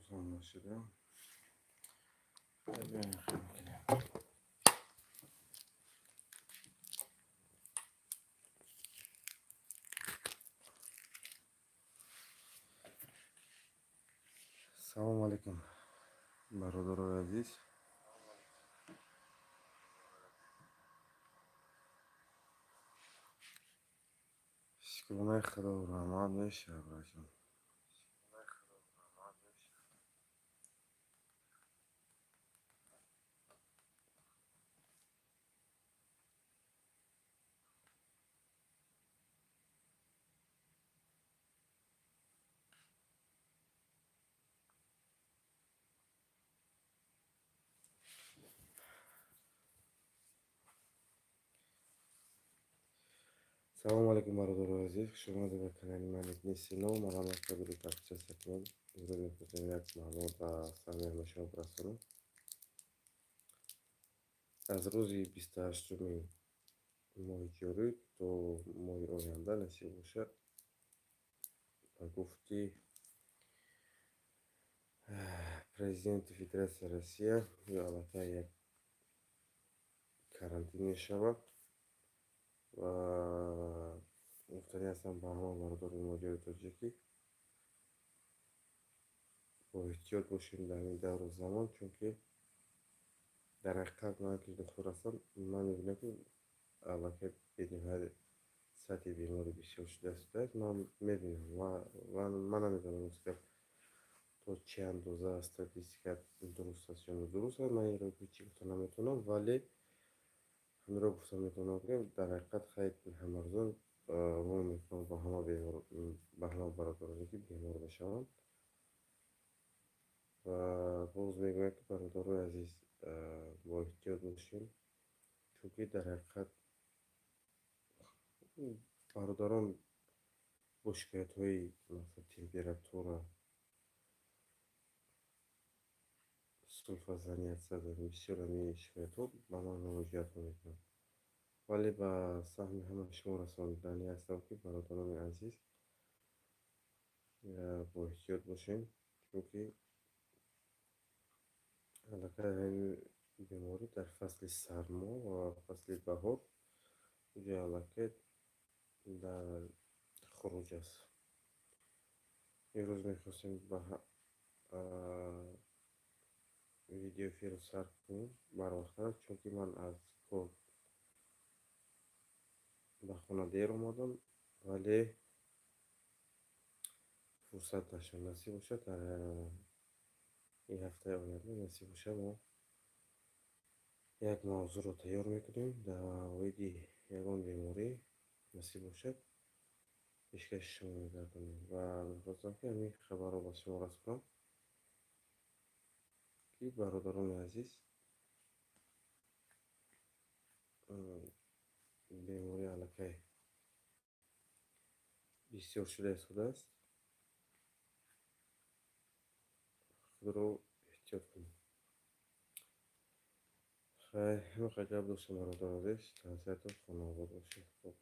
Хурсанд нашудам. Биёем, хел мекунем. Салому алайкум, бародарои азиз. Шукронаи Худо, раҳмат мешавад, браҷон. Салому алайкум, бародарои азиз, хушомадед ба канали ман Ибни Сино. Марҳамат кабири подписаться кунед. Имрӯз мехостем як маълумот ба саҳми ҳамаи шумо бирасонам. Аз рӯзи 28-уми моҳи ҷорӣ то моҳи оянда, насиб бошад, ба гуфти президенти Федератсияи Россия, ё аллакай як карантин мешавад ва гуфтанӣ ҳастам ба ҳама бародарони муҳоҷири тоҷикӣ, бо эҳтиёт бошем дар ин давру замон, чунки дар ҳақиқат ман ки духтур ҳастам, ман мебинам, ки аллакай бениҳоят сатҳи беморӣ бисёр шудааст. Ман мебинам ва ман намедонам, ростгап, то чӣ андоза статистика дуруст аст ё нодуруст аст. Ман инро ҳеҷ гуфта наметавонам, вале ҳаминро гуфта метавонам, ки дар ҳақиқат хайр, ҳамарӯза во мекунам ба ҳама бемор, ба ҳама бародароне, ки бемор мешаванд, ва боз мегӯям, ки бародарои азиз, бо эҳтиёт бошем, чунки дар ҳақиқат бародарон бо шикоятҳои, масалан, температура, сулфазанӣ, бисёр ҳамин шикоятҳо ба ман муроҷиат мекунанд. Вале ба саҳми ҳамаи шумо расониданӣ ҳастам, ки бародарони азиз, бо эҳтиёт бошем, чунки аллакай ҳамин беморӣ дар фасли сармо ва фасли баҳор уҷо аллакай дар хуруҷ аст. Имрӯз мехостем ба видеоэфирро сар кунем барвақттар, чунки ман аз кор ба хона дер омадам, вале фурсат нашуд. Насиб бошад, дар ин ҳафтаи оянда, насиб бошад, мо як мавзӯъро тайёр мекунем дар оиди ягон беморӣ, насиб бошад, пешкаши шумо мегардонем. Ва мехостам, ки ҳамин хабарро ба шумо расонам, ки бародарони азиз, беморӣ аллакай бисёр шуда истодааст, худро эҳтиёт кунед. Хайр, ҳамин қадр гап доштам, бародари азиз. Тансиҳатон, хонаобод бошед. Хуб.